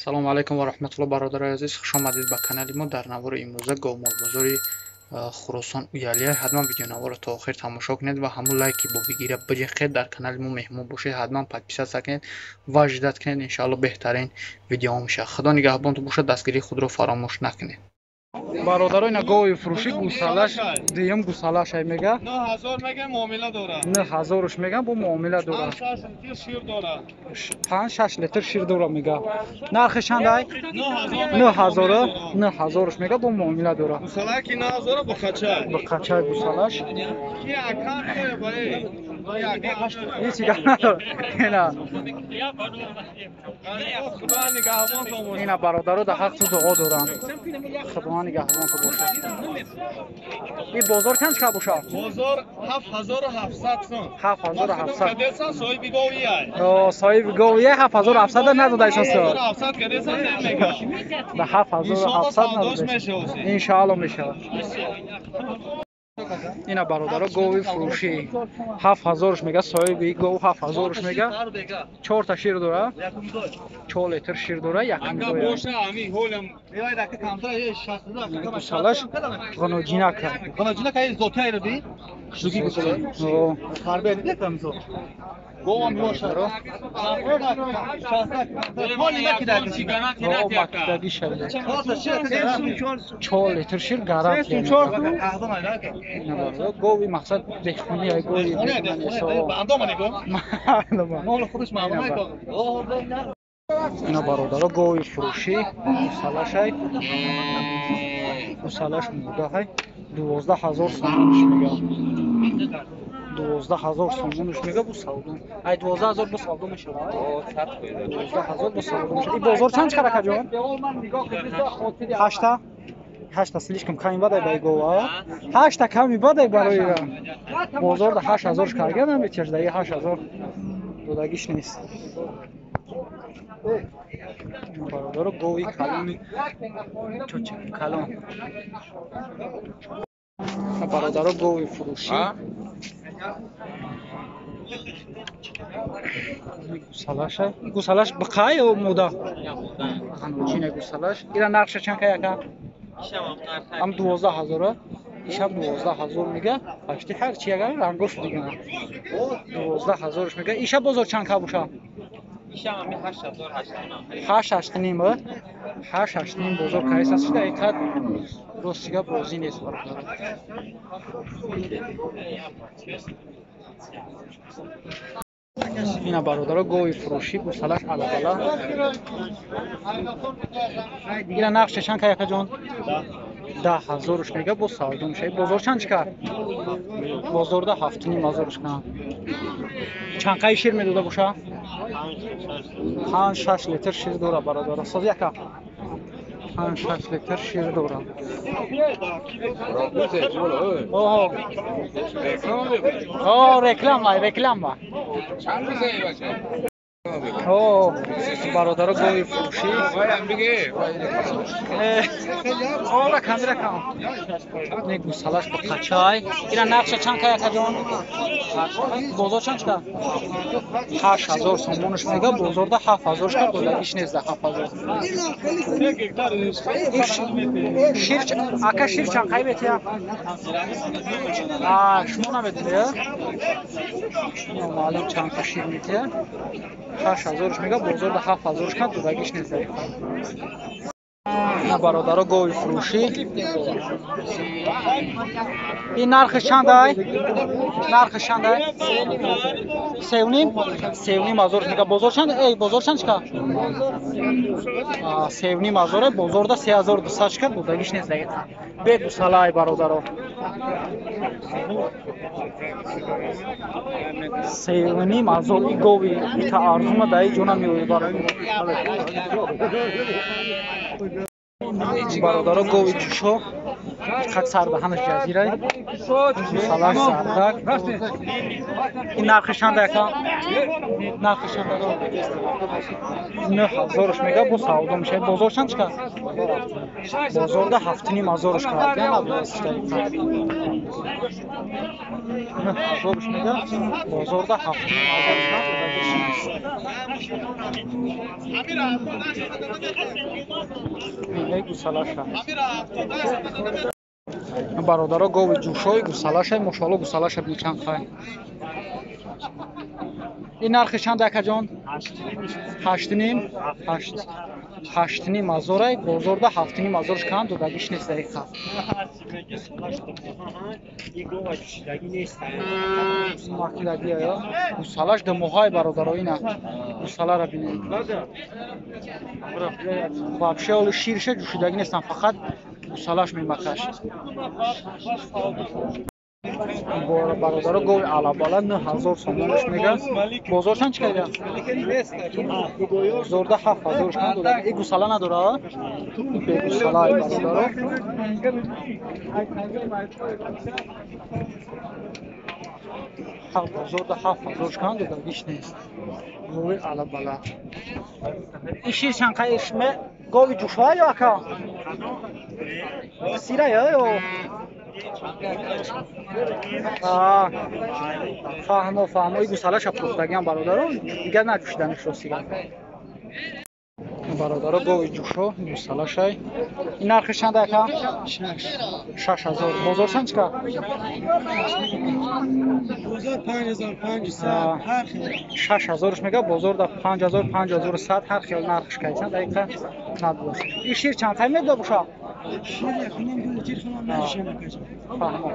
Салому алайкум ва раҳматуллоҳ, бародарои азиз, хуш омадед ба канали мо. Дар навори имрӯза говмолбозори Хуросон Уялия. Ҳатман видеонаворро то охир тамошо кунед ва ҳамун лайки бо бигира биҷиқед. Дар канали мо меҳмон бошед, ҳатман подписаться кунед ва ждать кунед, иншаалло беҳтарин видеоҳо мешавад. Худо нигаҳбонтон бошад, дастгирии худро фаромӯш накунед. Бародаро, ина гови фурӯшӣ, гусалаш дуюм гусалаш ай мега. 9000 мега, муомила дора. 9000-ш мега, бо муомила дора. 5-6 литр шир дора. 5-6 литр шир дора мега. Нархи чанд ай? 9000, 9000-ш мега, бо муомила дора. Гусала ки 9000 бо қача. Бо қача гусалаш. Ки акан баи. Ҳеҷ гап надора. Ина. Худо нигаҳбонтон бошад. Ина бародаро дар ҳақ ту дуо доранд. Худо нигаҳбонтон бошад. Ин бозор чанд чиқа бошад? Бозор 7700 сом. 7700. Кадесан соҳиби говия. О, соҳиби говия 7700 надода ишон. 7700 кадесан намега. Да 7700 надода. Иншаалло мешавад. Ина бародаро, гови фурӯшӣ 7000-ш мега, соҳиби гов 7000-ш мега, чорта шир дора, 4 литр шир дора, якумгусалаш ғуноҷинака. Макидаги шавида, 4 литр шир гарантия. Гови мақсад деҳқони, гови. Ина бародаро, гови фурӯшӣ, гусалашай, гусалаш мурдаҳай, 12 000 сомонш мега, 12 000 сомонш мега, бу савдо ай 12 000 бу савдо мешавад, 12 000 бу савдо мешавад. И бозор чанд чиқар, акаҷон? Ҳашта, ҳашта слишком ками бадай баи гова, ҳашта ками бадай барои бозор. Да 8000 карга наметиаш, даи 8000 додагиш нест. Бародаро, гови калони чоча калон. Бародаро, гови фурӯшӣ, гусалаша, гусалаш биқа ё мода? Ҳанучина гусалаш. Ира нархша чанд кай, ака? Ам 12 000-а, ишам 12 000 мега. Пашти ҳарчи агар рангош дигана, 12 000-ш мега. Иша бозор чанд ка боша? Ҳашт ҳаштним, ҳашт ҳаштним бозор кайс аст шуда. Иқад ростига бозӣ нест, бародар. Ина бародаро, гови фурӯшӣ, гусалаш алабала. Ина нархша чанд кай, акаҷон? 10 000-ш мега, бо савдо мешавад. Бозор чанд чикар? Бозорда 7,5 ҳазорш кан. Чанд қай шир медода боша? 5-6 литр шир дора, бародаро. Соз яка, 5-6 литр шир дора. О, реклама, реклама. О, бародаро, гови фурӯшӣ. Ора камера кам. Не, гусалаш ба қачай. Ира нархша чанд кай, акаҷон? Бозор чанд чика? 8000 сомонш мега, бозорда 7000 шка додагиш нест, да 7000. Шир, ака, шир чанд кай метия? А, шумо намедонед? Маълум чанд ка шир метия? 8000-ш мега, бозорда 7000 шка додагиш нест. На бародаро, гови фурӯшӣ. Ин нархи чанд ай? Нархи чанд ай? Севним, 3,5 ҳазор мега. Бозор чанд? Эй, бозор чанд чика? 3,5 ҳазор, бозорда 3200 чика додагиш нест. Бе гусала ай, бародаро. 3,5 ҳазор и гови ита арзума даи ҷона меои, бародаро. Бародаро, гови ҷушо. Хак сар ба ҳамаш ҷазирай. Гусалаш зардак. Ин нархи чанда яка? Нархи чанда? 9000 мега бо савдо мешавад. Бозор чанд чика? Бозорда 7500 кардян абдулазиз. 9000 мега бозорда 7500 кардян. Гусалаша. Бародаро гови ҷӯшои гусалашай, мошоалло гусалаша бини чанд хай. Ин нархи чанд акаҷон? 8,5. 8,5 ҳазорай, бозорда 7,5 ҳазорш кам додагиш нест дақиқа. Макилагия, гусалаш дамоҳай бародаро ина. Гусалара бинед. Вообще оли ширша ҷӯшидагӣ нестам, фақат гусалаш мемакаш. Бародаро гови алабала 9000 сомонаш мега. Бозор чанд чӣ кайда? Бозорда 7000 кам дода. И гусала надора? Бегусала ай бародаро. Бозорда 7000 кам дода, гиш нест. Гови алабала. И шир чанд қай ишме? Гови ҷӯшоа ё ака? Сира ё? Фаҳмо, фаҳмо, и гусалаша пухтагиам бародаро, дигар наҷӯшиданишро сира. Бародаро гови ҷӯшо гусалашай. Ин нархи чанд ака? 6000. Бозор чанд чика? Бозор 5500 ҳар хел. 6000 мега, бозорда 5000, 5100 ҳар хел нархш кайсан, дақиқа надост. Ин шир чанд қай медо буша? Шир 1.5 литр хелам мешавад. Фаҳмо.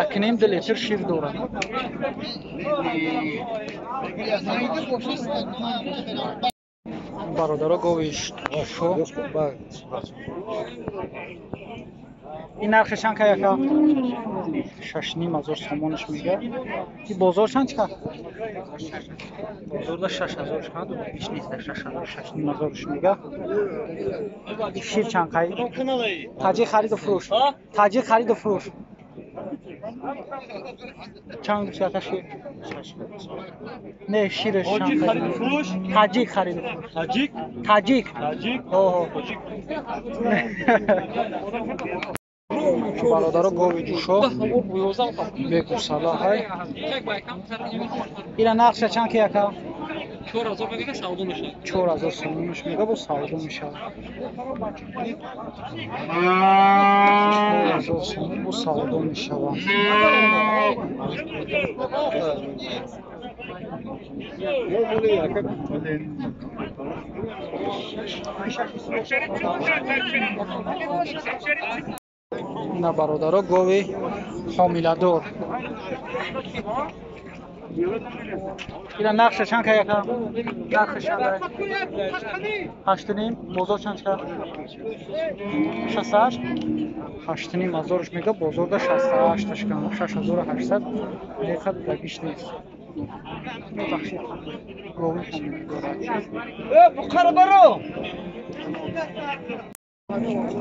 1.5 литр шир дорад. Бародаро гови ҷӯшо. Ин нархи чанд кай ака? 6,5 сомонаш мега. И бозор чанд чика? Бозорда 6000 чанд? Иш нест, 6000, 6,5 мега. Шир чанд кай? Таҷи хариду фурӯш. Таҷи хариду фурӯш. Чанд гуфти шир? Не, шираш чанд? Фурӯш? Таҷик хариду фурӯш. Таҷик? Таҷик. Таҷик? Оҳо. Бародаро гови ҷӯшо бегусала ҳай. Ира нархша чанд ки яка? 4000 мега савдо мешавад. 4000 сомонаш мега бо савдо мешавад. 4000 сомон бо савдо мешавад. Ина бародаро гови ҳомиладор. Ина нархша чанд кай яка? Нархи чанд? 8,5. Бозор чанд чика? 68. 8,5 ҳазорш мега, бозорда 68 ташкан. 6800 дақиқа дагиш нест. Бахшид. Гови ҳомиладор. Э, баро.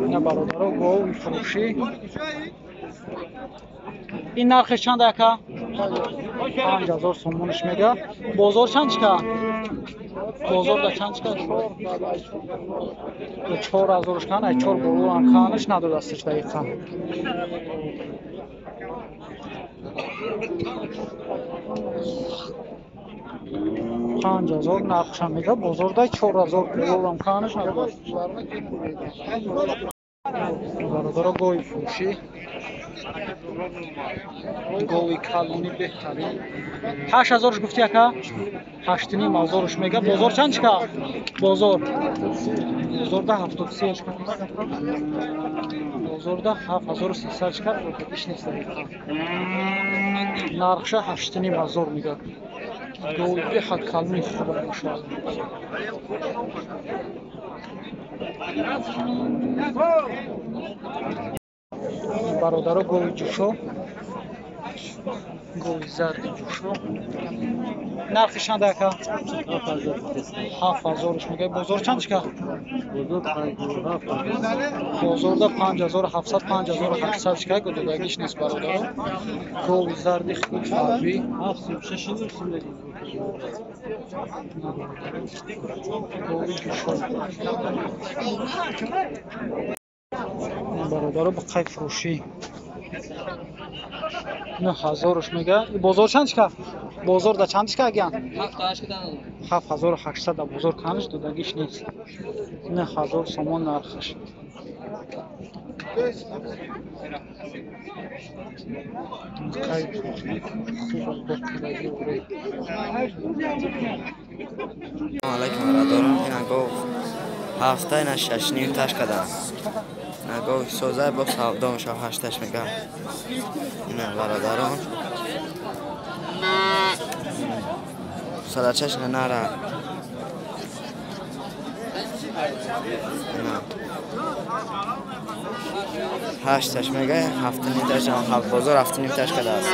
Ина бародаро гови фурӯшӣ. Ин нархиш чанд ака? 5000 сомонаш мега. Бозор чанд чика? Бозорда чанд чика? 4000 кан, ай 4 болоам канаш надодастиш дақиқа. 5000 нархша мега, бозорда 4000 болоам канаш надодастиш. Бародаро гови фурӯшӣ. Гови калони беҳтарин. 8000 гуфти ака? 8500 мега. Бозор чанд чика? Бозор. Бозорда 73 чика. Бозорда 7300 чика. Иш нест дақиқа. Нархша 8500 мега. Гови беҳад калони хуба мошоалло. Бародаро гови ҷӯшо. Гови зарди ҷӯшо. Нархи чанд ака? 7000 мегӯяд. Бозор чанд шика? Бозорда 5700, 5800 шика, гудудагиш нест бародаро. Гови зарди хуб фарбӣ. Гови ҷӯшо. Бародаро буқай фурӯшӣ 9000 мега. Бозор чанд шика? Бозор да чанд шика агиян? 7800 да бозор канш додагиш нест. 9000 сомон нархаш. Кай хуб боқидаги уре. Алайкум бародарон, ина гов ҳафта ина 6.5 таш кардам. Ина гов соза бо савдо мешав 8 мегам. Ина бародарон. Садачаш нара. Ина 8 мега, 7.5 таш, ҳафт бозор 7.5 таш кардааст.